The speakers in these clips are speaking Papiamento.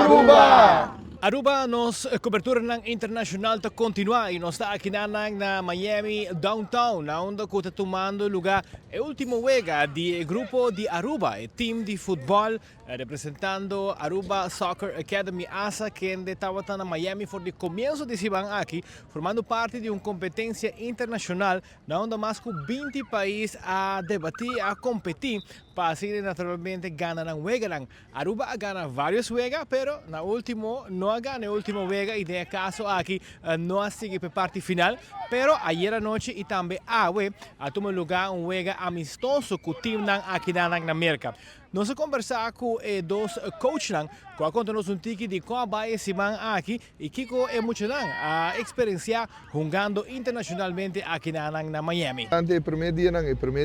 Aruba! Aruba, nos coberturanan internacional ta continua y nos ta aki na na Miami downtown, na unda cu ta tumando lugar e ultimo wega di grupo di Aruba, e team di futbol representando Aruba Soccer Academy ASA, kende tabata na Miami for di comienso di siman aki, formando parti di un competencia internacional na unda mas cu 20 pais a debati, a competi pa asina naturalmente gana nan weganan. Aruba a gana varios wega, pero na ultimo no a gana e ultimo wega y den e caso aki no a sigui pa e parti final. Pero ayera nochi y tambe awe a tuma lugar un wega amistoso cu teamnan akinan na Merca. Nos a combersa cu e dos coachnan cu a conta nos un tiki di con a bay e siman aki y kico e muchanan a experiencia hungando internacionalmente akinan na Miami. Durante e prome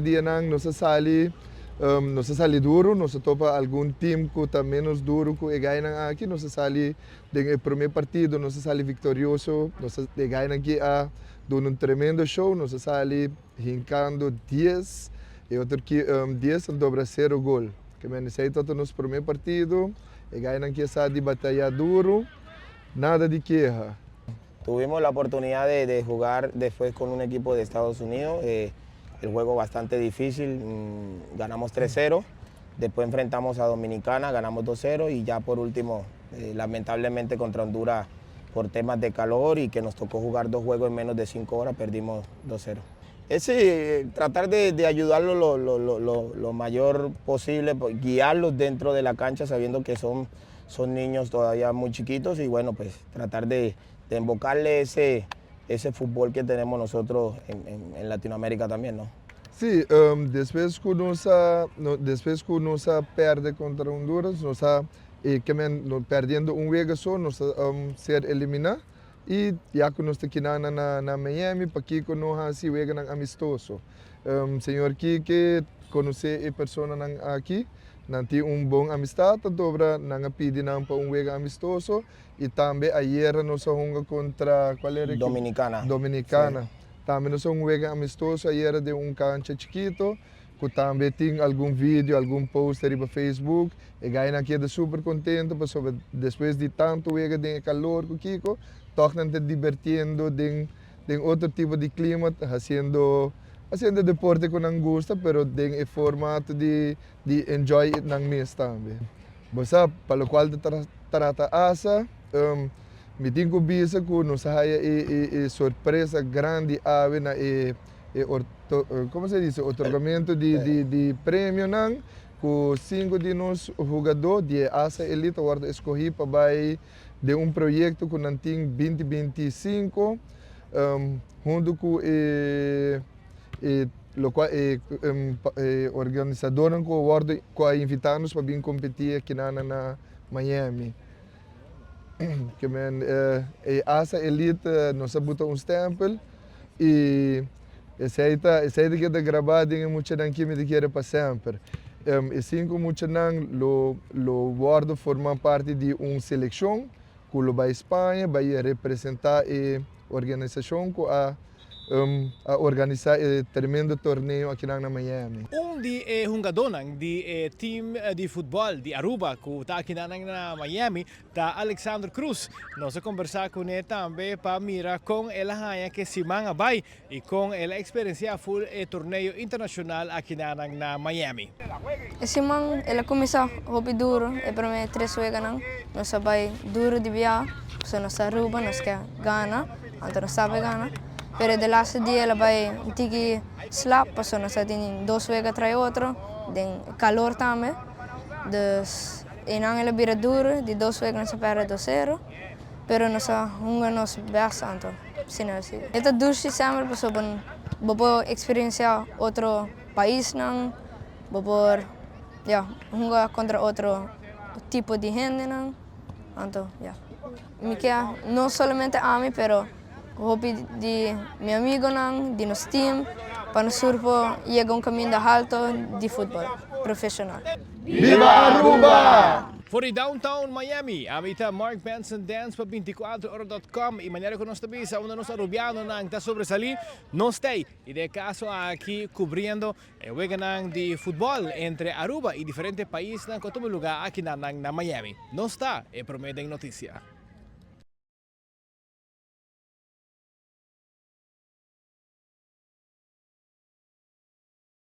dianan nos a sali duro, nos a topa algun team cu ta menos duro cu e guynan aki. Nos a sali den e prome partido, nos a sali victorioso, e guynan aki a duna un tremendo show, nos a sali hincando 10 y otro cu 10 dobra 0 gol. Kiermen esey ta nos prome partido, e guynan aki sa di bataya duro, nada di keha. Tuvimos la oportunidad de jugar después con un equipo de Estados Unidos, el juego bastante difícil, ganamos 3-0, después enfrentamos a Dominicana, ganamos 2-0 y ya por último, lamentablemente contra Honduras por temas de calor y que nos tocó jugar dos juegos en menos de 5 horas, perdimos 2-0. Es tratar de ayudarlos lo mayor posible, pues, guiarlos dentro de la cancha sabiendo que son niños todavía muy chiquitos y, bueno, pues tratar de invocarle ese fútbol que tenemos nosotros en Latinoamérica también, ¿no? Si, despues cu nos a, no, despues cu nos a perde contra Honduras, nos a kiermen, no, perdiendo un wega so, nos a ser elimina y ya cu nos ta aki na Miami, pakico no haci weganan amistoso? Señor Kike conoce e personanan aki, nan tin un bon amistad, dobra nan a pidi nan pa un wega amistoso y tambe ayera nos a hunga contra cual era? Dominicana. Dominicana. Tambe nos a hunga wega amistoso ayera den un cancha chikito, cu tambe tin algun video, algun post riba Facebook. E guynan a keda super contento, pasobra despues di tanto wega den calor cu kico, toch nan ta divirtiendo den otro tipo di clima, haciendo deporte cu nan gusta, pero den e formato di enjoy it nan mes tambe. Bo sa, pa locual ta trata ASA, mi tin cu bisa cu nos a haya e sorpresa grandi awe na e orto, con se dice, otorgamento di premionan, cu cinco di nos hungador di ASA Elite a wordo escogi pa bay den un proyecto cu nan tin 2025, hunto cu e locual e organisadornan cu wordo cu a invita nos pa bin competi aki na Miami. Kiermen e ASA Elite nos a buta un stempel y esey ta keda graba den e muchanan cu mi ta kere pa semper. E cinco muchanan lo wordo forma parti di un seleccion cu lo bay Spaña, bay representa e organisacion cu a organisa e tremendo torneo aki na Miami. Un di e hungadornan di e team di futbol di Aruba cu ta aki na Miami ta Alexander Cruz. Nos a combersa cu ne tambe pa mira con el a haya cu e siman a bay y con el a experiencia full e torneo internacional aki na Miami. E siman el a cuminsa hopi duro, e prome tres weganan. Nos a bay duro di bia, so nos Aruba, nos kier gana, anto nos sabi gana. Pero de laatste dia el a bay un tiki slap, paso nos a tin dos wega tras otro, den calor tambe. Dus einan el a bira duro, di dos wega nos a perde 2-0, pero nos a hunga nos best anto, asina a sigui. E ta dushi semper paso bo por experiencia otro paisnan, bo por, ja, hunga contra otro tipo di hendenan, anto, ja. Mi kier no solamente ami, pero hopi di mi amigonan, di nos team, pa nos tur por yega un caminda halto di futbol profesional. Viva Aruba! For di downtown Miami, ami ta Mark Benson Dance pa 24ora.com y manera cu nos ta bisa, unda nos Arubianonan ta sobresali, nos t'ey. Y den e caso aki cubriendo e weganan di futbol entre Aruba y diferente paisnan cu a tuma luga aki na Miami. Nos ta e prome den noticia.